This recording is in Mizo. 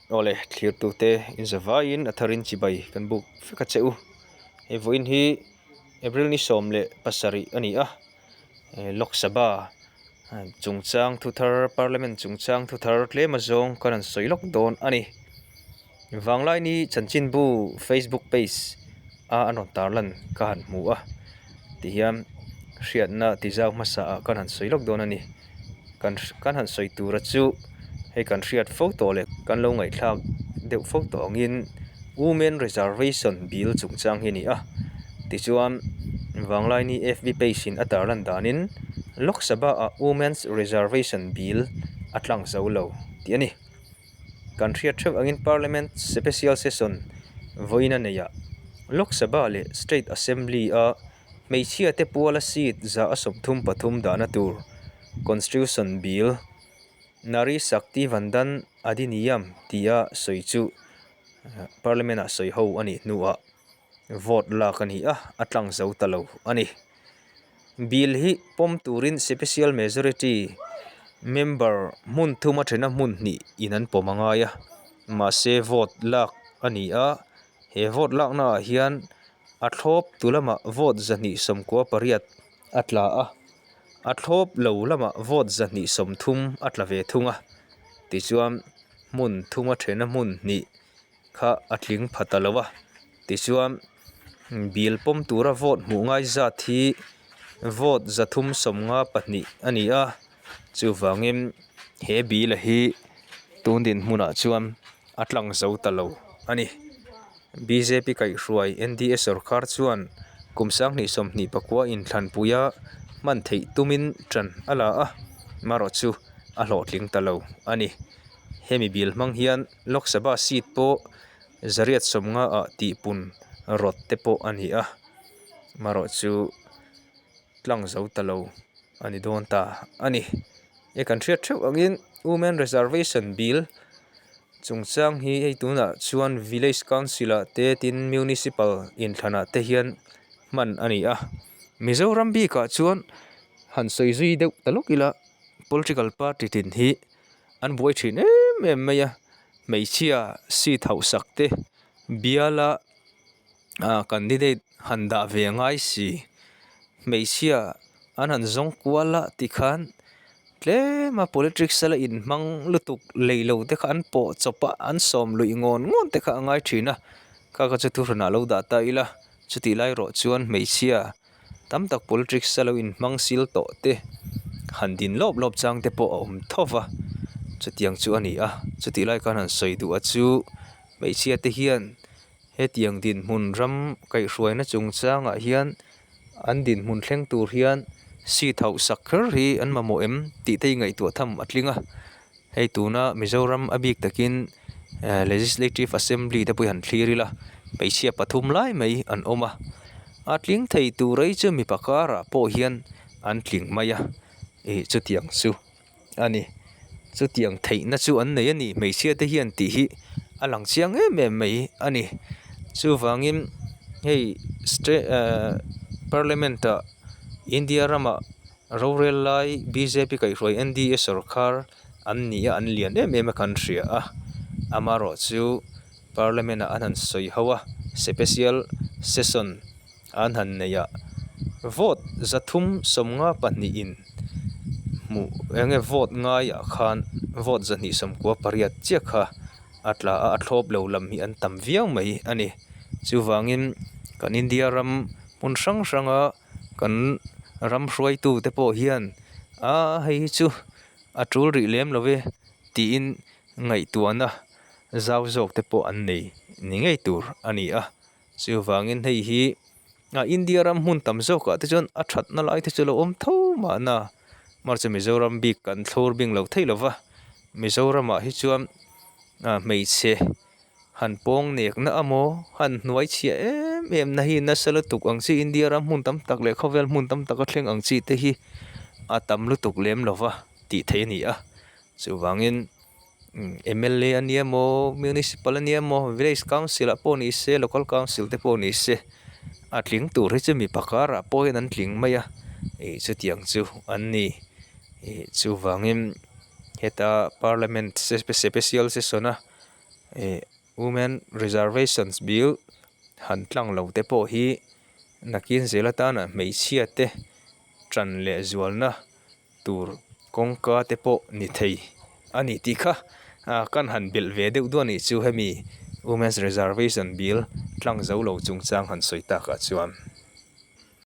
Awle thlirtute inzavaiin a tharin chibai kan buk vek a che u. Hei vawiin hi April ni 17 a ni a, Lok Sabha chungchang thu thar Parliament chungchang thu thar tlem azawng kan han sawi lawk dawn a ni. Vanglaini chanchinbu Facebook page a an rawn tarlan ka han hmu a tihian hriatna tizau hmasa ah kan han sawi lawk dawn a ni. Kan kan han sawi tura chu hei kan hriat fo tawh leh kan lo ngaihthlak deuh fo tawh angin Women Reservation Bill chungchang hi a ni a. Tichuan Vanglaini FB page in a tarlan danin Lok Sabha ah Women's Reservation Bill a tlang zo lo tih a ni. Kan hriat theuh angin Parliament Special Session vawiin a neih ah Lok Sabha leh State Assembly a Hmeichhia te puala seat 133 dahna tur Constitution Bill, Nari Shakti Vandan Adhiniyam tia sawi chu Parliament ah sawi ho a nih hnuah vote lak a ni a, a tlang zo ta lo a ni. Bill hi pawm turin Special Majority member hmun thum a thena hmun hnih in an pawm a ngai a, mahse vote lak a ni a, he vote lakna ah hian A thlawp tu lamah vote 298 a tla a, a thlawp lo lamah vote 130 a tla ve thung a. Tichuan hmun thuma thena hmun hnih kha a tling pha ta lo a. Tichuan bill pawm tura vote hmuh ngai zat hi vote 352 a ni a. Chuvangin he bill hi tun dinhmunah chuan a tlang zo ta lo a ni. Bjp kaihhruai NDA sawrkar chuan kum 2024 inthlanpuia hman theih tumin ṭan a la a, marawh chu a hlawhtling ta lo a ni. Hemi bill hmang hian Lok Sabha seat pawh 850 ah tihpun rawt te pawh a ni a, marawh chu tlang zo ta lo a ni dawn ta a ni. He kan hriat theuh angin Women Reservation Bill chungchang hi hei tunah chuan Village Council ah te tin Municipal inthlanah te hian hman a ni a. Mizoram bikah chuan han sawi zui deuh ta lawk ila Political Party tin hi an buai thin em em mai a, hmeichhia seat hauhsak te biala ah candidate han dah ve ngai si hmeichhia an han zawng kual a tikhan tlem a politics a la inhmang lutuk lei lo te kha an pawh chawp a an sawm luih ngawn ngawn te kha a ngai thin a kha kha chu thuhranah lo dah ta ila chutih lai erawh chuan hmeichhia tam tak politics a lo inhmang sil tawh te han din lawp lawp chang te pawh a awm tho va chutiang chu a ni a chutih lai khan han sawi duh a chu hmeichhia te hian. Hetiang dinhmun ram kaihhruaina chungchangah hian an dinhmun thleng tur hian seat hauhsak kher hi an mamawh em tih te hi ngaihtuah tham a tling a. Hei tuna Mizoram a bik takin Legislative Assembly te pawh hi han thlir ila hmeichhia pathum lai mai an awm a. A tling thei tur ei chu mipa karah pawh hian an tling mai a, ih chutiang chu. a ni. Chutiang theihna chu an nei a ni hmeichhia te hian tih hi a lang chiang em em mai a ni. Chuvangin hei ahh parliament ah India ramah rorel lai bjp kaihhruai NDA sawrkar an ni a an lian em em a kan hria a. Amaherawh chu parliament ah an han sawi ho a special session. An han neih a, vote 352 in hmuh eng nge vote ngaiah khan vote 298 chiah kha a tla a, a thlawp lo lam hi an tam viau mai a ni. Chuvangin kan India ram hmun hrang hranga kan ram hruaitu te pawh hian aa hei hi chu a tul rih lem lo ve tiin ngaihtuahna zau zawk te pawh an nei ni ngei tur a ni a. Chuvangin hei hi a India ram hmun tam zawkah te chuan a thatna lai te chu a lo awm tho mahna mahse Mizoram bik kan thlur bing lo thei lova Mizoramah hi chuan ah hmeichhe han pawng nekna amaw han hnuai chhiah em em na hi nasa lutuk ang chi India ram hmun tam tak leh khawvel hmun tam taka thleng ang chi te hi a tam lutuk lem lova tih theih a ni a chuvangin. Mla a nia maw municipal a nia maw village council ah pawh ni se local council te pawh ni se a tling tur hi chu mipa karah pawh hian an tling mai a ih chutiang chu an ni ih chuvangin heta parliament special session a. Ih Women Reservations Bill han tlang lo te pawh hi nakin zel atana hmeichhia te tan leh zualna tur kawngka te pawh ni thei a ni tih kha kan han belh ve deuh duah a nih chu hemi Women's Reservation Bill tlang zo lo chungchang han sawi takah chuan.